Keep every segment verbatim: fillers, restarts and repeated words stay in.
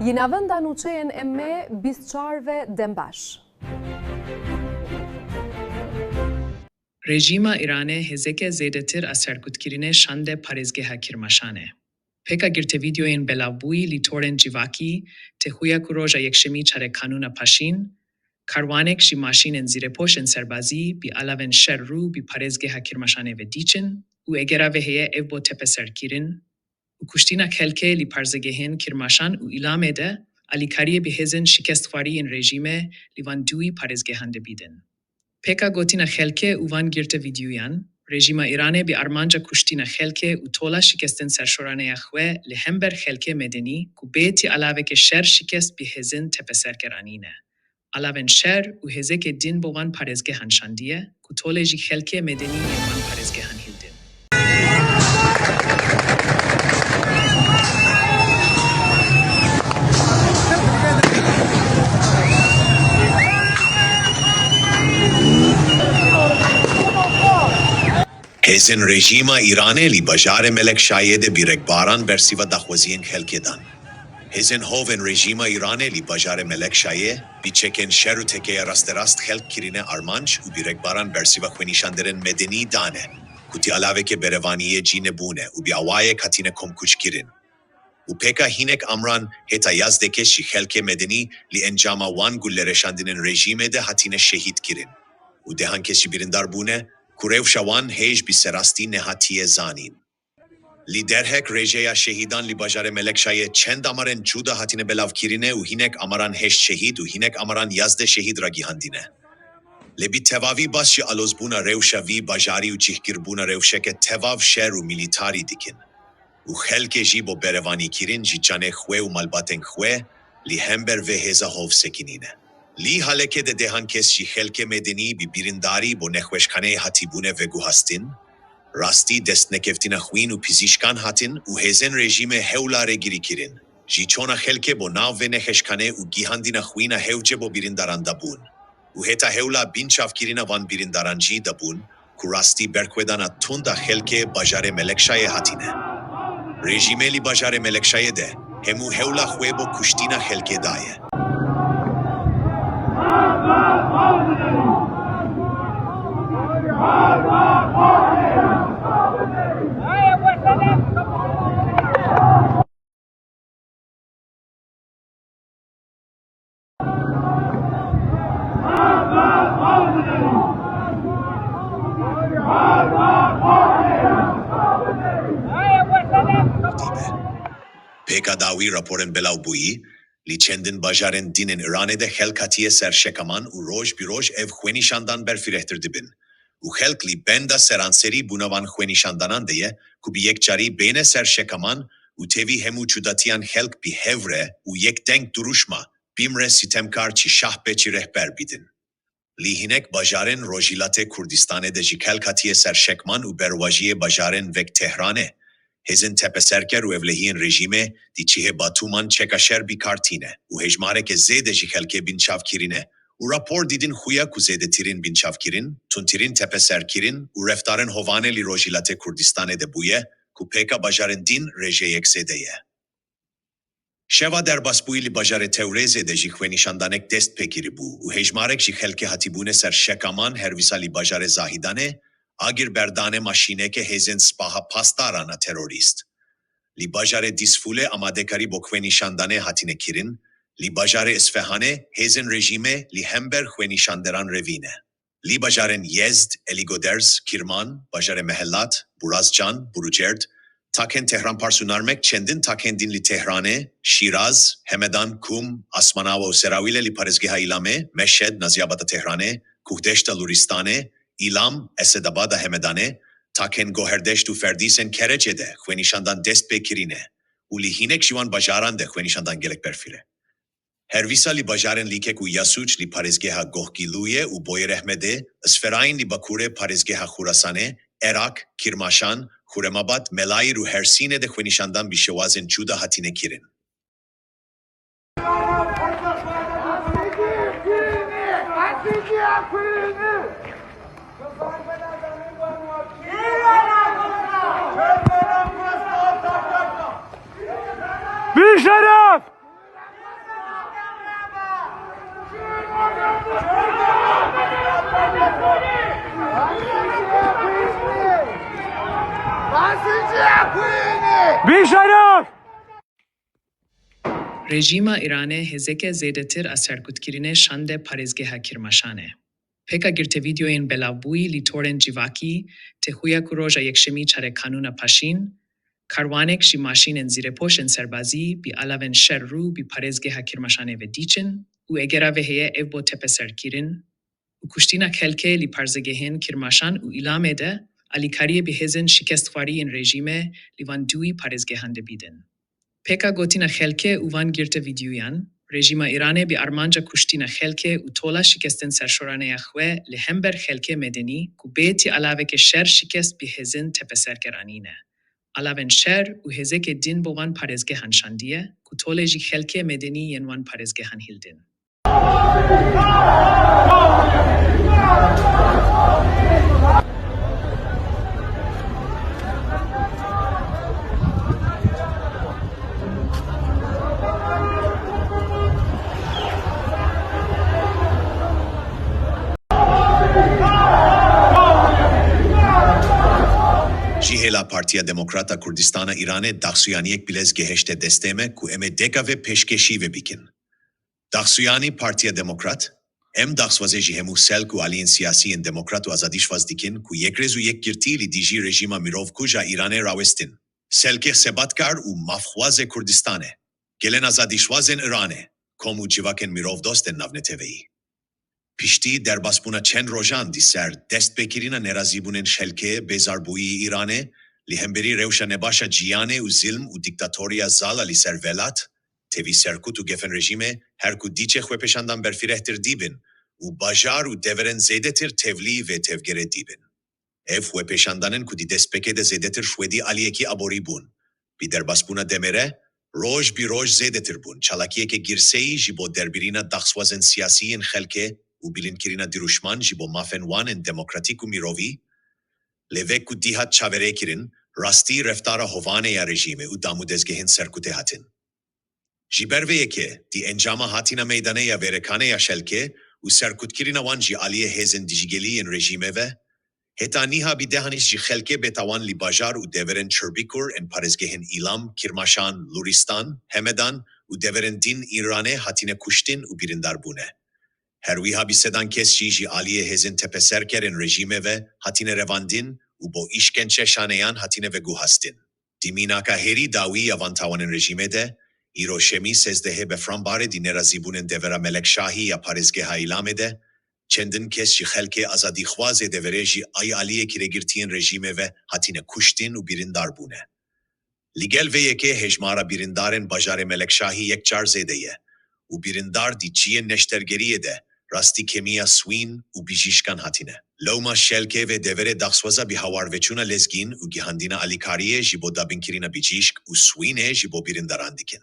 Li navenda nûçeyên M M bîst çar ve dem baş. Rejîma Îranê hêzeke zêdetir a serkutkirinê şande parêzgeha Kirmaşanê. Pêka girtevîdyoyên belavbûyî li torên civakî tê xuya ku roja Yekşemî çare kanûna paşîn, karwanek ji maşînên zîrepoşên serbazî bi alavên şer rû bi parêzgeha Kirmaşanê ve diçin û egera vê heye ev bo tepeserkirin û kuştina xelkê li parzegehên Kirmaşan û Îlamê de alîkariyê bi hêzên şikestxwariyên rejîmê li van duyî parêzgehan de bidin. Pêka gotina xelkê û van girtevîdyoyan, rejîma Îranê bi armanca kuştina xelkê û tola şikestên serşoranê ya xwe li hember xelkê medenî ku bê ti alaveke şer şikest bi hêzên tepeserker anîne. Alavên şer û hêzeke din bo van parêzgehan şandiye ku tolê ji xelkê medenî yên van parêzgehan hildin. Hêzên rejîma Îranê li bajarê Melekşayê de bîrekbaran bersiva daxwaziyên xelkê dan. Hêzên hovên rejîma Îranê li bajarê Melekşayê bi çekên şer û tekeya rasterast xelk kirine armanc û bîrekbaran bersiva xwenîşanderên medenî dane ku ti alaveke berevaniyê cî nebûne û bi awayek hatine komkuçkirin. Û pêka hinek amran heta yazdeh kes ji xelkê medenî li encama wan gullereşandinên rejîmê de hatine şehîd kirin û dehan kes jî birîndar bûne ku rewşa wan hêj bi serastî nehatiye zanîn. Li derheq rêjeya şehîdan li bajarê Melekşayê çend amarên cuda hatine belavkirine û hinek amaran heşt şehîd û hinek amaran yazdeh şehîd ragihandine. Lê bi tevavî bas ji alozbûna rewşa vî bajarî û cihgirbûna rewşeke tevav şer û milîtarî dikin. Û xelkê jî bo berevanîkirin ji canê xwe û malbatên xwe li hember vê hêza hov sekinîne. Li halekê de dehan kes ji xelkê medenî bi birîndarî bo nexweşxaneyê hatibûne veguhastin, rastî destnekeftina xwîn û pizîşkan hatin û hêzên rejîmê hewla rêgirî kirin. Ji çona xelkê bo nav vê nexweşxanê û gihandina xwîna hewce bo birîndaran dabûn û heta hewla binçavkirina van birîndaran jî dabûn ku rastî berxwedana tund a xelkê bajarê Melekşayê hatine. Rejîmê li bajarê Melekşayê de hemû hewla xwe bo kuştina xelkê daye. Pêka dawî raporên belavbûyî, li çendin bajarên din ên Îranê de xelk hatiye ser şekaman û roj bi roj ev xwenîşandan berfirehtir dibin û xelk li benda seranserî bûna van xwenîşandanan de ye ku bi yekcarî bêne ser şekaman û tevî hemû cudatiyan xelk bi hev re û yek deng duruşma, bimre sitemkar çi şah be çi rehber bidin. Li hinek bajarên Rojhilatê Kurdistanê de jî xelk hatiye ser şekman û berwajiyê bajarên vek Tehranê. Hêzên tepeserker û ewlehiyên rejîmê di cihê Batûman çeka şer bi kar tîne û hejmareke zêde ji xelkê binçavkirine û rapor didin xuya ku zêdetirîn binçavkirin, tundtirîn tepeserkirin û reftarên hovane li Rojhilatê Kurdistanê de bûye ku pêka bajarên din rêje yek zêde ye. Şeva derbasbûyî li bajarê Tewrêzê de jî xwenîşandanek dest pê kiribû û hejmarek ji xelkê hatibûne ser şekaman, herwisa li bajarê Zahîdanê agir berdane maşîneke hêzên Spaha Pasdaran a terorîst. Li bajarê Dîsfûlê amadekarî bo xwenîşandanê hatine kirin, li bajarê Isfehanê hêzên rejîmê li hember xwenîşanderan revîne. Li bajarên Yezd, Eligoderz, Kîrman, bajarê Mehelat, Burazcan, Burucerd, takên Tehranpars û Narmek çendin takên din li Tehranê, Şîraz, Hemedan, Kum, Asmanawa û Serawîle li parêzgeha Îlamê, Meşhed, Nazîabada Tehranê, Kuhdeşta Lûristanê, Îlam, Esedabada Hemedanê, takên Goherdeşt û Ferdîsên Kerecê de xwenîşandan dest pê kirîne û li hinek ji wan bajaran de xwenîşandan gelek berfireh e. Herwisa li bajarên Lîkek û Yasûç li parêzgeha Gohgîlûyê û Boyê Rehmedê, Isferayîn li bakurê parêzgeha Xurasanê, Erak, Kîrmaşan, Xuremabad, Melayîr û Hersînê de xwenîşandan bi şewazên cuda hatine kirin. Bîşeref! Bîşeref! Rejîma Îranê hêzeke zêdetir a serkutkirinê şande parêzgeha Kirmaşanê. Pêka girtevîdyoyên belavbûyî li torên civakî tê xuya ku roja Yekşemî çare kanûna paşîn, karwanek ji maşînên zîrepoş ên serbazî bi alavên şer rû bi parêzgeha Kirmaşanê ve dîçin û egera vê heye ev bo tepeserkirin û kuştina xelkê li parzegehên Kirmaşan û Îlamê de alîkariyê bi hêzên şikestxwarî yên rejîmê li van duyî parêzgehan de bidin. Pêka gotina xelkê û van girtevîdyoyan, rejîma Îranê bi armanca kuştina xelkê û tola şikestên serşoraneya xwe li hember xelkê medenî ku bêtî alaveke şer şikest bi hêzên tepeserker anîne. Alavên şer û hêzekê din bo van parêzgehan şandiye ku tolê ji xelkê medenî yên wan parêzgehan hildin. Ji hêla Partiya Demokrat a Kurdistana Îranê daxuyaniyek bilez gehişte destê me ku em ê deka vê pêşkêşî ve bikin. Daxuyanî Partiya Demokrat, Em daxwazê ji hemû xelk û aliyên siyasî yên demokrat û azadîşwaz dikin ku yekrêz û yekgirtî li dijî rejîma mirovkuj a Îranê rawestin. Xelkê xebatkar û mafxwazê Kurdistanê, gelên azadîşwazên Îranê, kom û civakên mirovdost ên navneteweyî. Piştî derbasbûna çend rojan di ser destpêkirina nerazîbûnên xelkê bêzarbûyî Îranê, li hemberî rewşa nebaş a ciyanê û zilm û dîktatoriya zal a li ser welat, tevî serkut û gefên rejîmê her ku dîçe xwepêşandan berfirehtir dîbin û bajar û deverên zêdetir tevlî vê tevgerê dîbin. Ev xwepêşandan in ku di destpêkê de zêdetir xwedî aliyekî aborî bûn. Bi derbasbûna demê re, roj bi roj zêdetir bûn. Çalakiyeke girseyî ji bo derbirîna daxwazên siyasî yên xelkê û bilindkirina dirûşman ji bo mafên wan ên demokratîk û mirovî, lê wek ku dî hat çaverêkirin, rastî reftara hovane ya rejîmê û dam û dezgehên serkutê hatin. Ji ber vê yekê, di encama hatina meydanê ya vêrekane ya xelkê û serkutkirina wan ji aliyê hêzên dijîgelî yên rejîmê ve, heta niha bi dehan îş ji xelkê bêtawan li bajar û deverên çirbîkur ên parêzgehên Îlam, Kirmaşan, Lûristan, Hemedan û deverên din Îranê hatine kuştin û birîndar bûne. Her wiha bi sedan kes jî ji aliyê hêzên tepeserker ên rejîmê ve hatine revandin û bo îşkence şaneyan hatine veguhastin. Di mînaka herî dawî ya van tawanên rejîmê de, îro şemî sêzdehê Befranbarê di nerazîbûnên devera Melekşahî ya parêzgeha Îlamê de, çendin kes ji xelkê azadîxwazê deverê ji ay aliyê kirêgirtiyên rejîmê ve hatine kuştin û birîndar bûne. Li gel vê yekê hejmara birîndarên bajarê Melekşahî yek car zêde ye û birîndar di çiyên neştergeriyê de rastî kêmiya swîn û bijîşkan hatine. Lewma xelkê vê deverê daxwaza bi hawarveçûna lezgîn û gihandina alîkariyê ji bo dabinkirina bijîşk û swînê ji bo birîndaran dikin.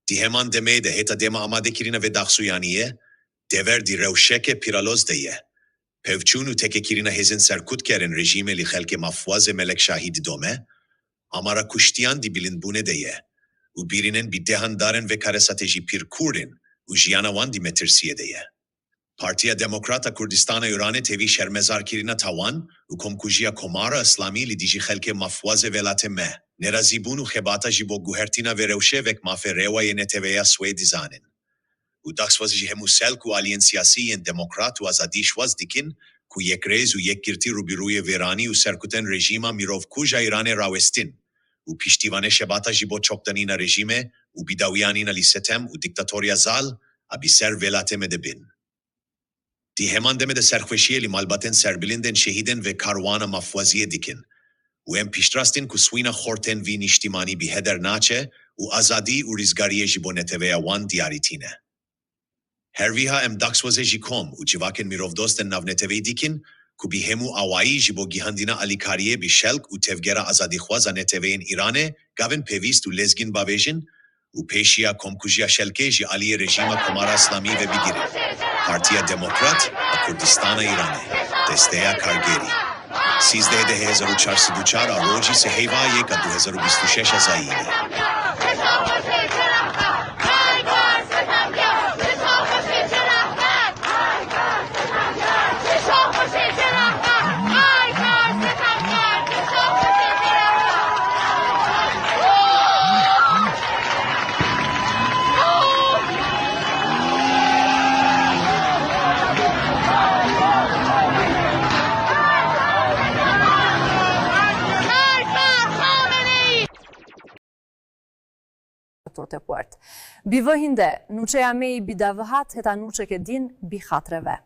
Di heman demê de hêta dema amadekirina vê daxuyaniyê, dever di rewşeke pîraloz de ye. Pevçûn û tekekirina hêzên serkutker ên rejîmê li xelkê mafxwazê Melekşahî didome, amara kuştiyan di bilindbûnê de ye û birînên bi dehan darên vê karesatê jî pîr kûr in û jiyana wan di metirsiyê de ye. Partiya Demokrat a Kurdistana Îranê tevî şermezarkirina tawan û komkujiya Komara Îslamî li dijî xelkê mafxwazê welatê me, nerazîbûn û xebata ji bo guhertina vê rewşê wek mafê rewayê neteweya Swêdî zanin. û daxwazî ji hemû xelk û aliyên siyasî yên demokrat û azadîşwaz dikin ku yekrêz û yekgirtî rûbirûyê vêranî û serkutên rejîma mirovkuj a Îranê rawestin û piştîvanê şebata ji bo çokdanîna rejîmê û bidawiyanîna li setem û dîktatoriya zal a bi ser welatê me de bin. Di heman demê de serxweşiyê li malbatên serbilind ên şehîdên vê karwana mafxwaziyê dikin û em piştrast in ku swîna xortên vî niştîmanî bi heder naçe û azadî û rîzgariyê ji bo neteweya wan diyarî tîne. Her wiha em daxwazê ji kom û civakên mirovdost ên navneteweyî dikin ku bi hemû awayî ji bo gihandina alîkariyê bi xelk û tevgera azadîxwaz a neteweyên Îranê gavên pêwîst û lezgîn bavêjin û pêşiya komkujiya xelkê ji aliyê rejîma Komara Îslamî ve bigirin. Partiya Demokrat a Kurdistana Îranê, Desteya Kargerî, sîzdeh hezar û çar sed û çar a rojî sê heyva yek a du hezar û bîst û şeş a zayînî. te puert. Bîvahîn de nûçeya me yî bî davihat heta nûçeke dîn bî xatireve.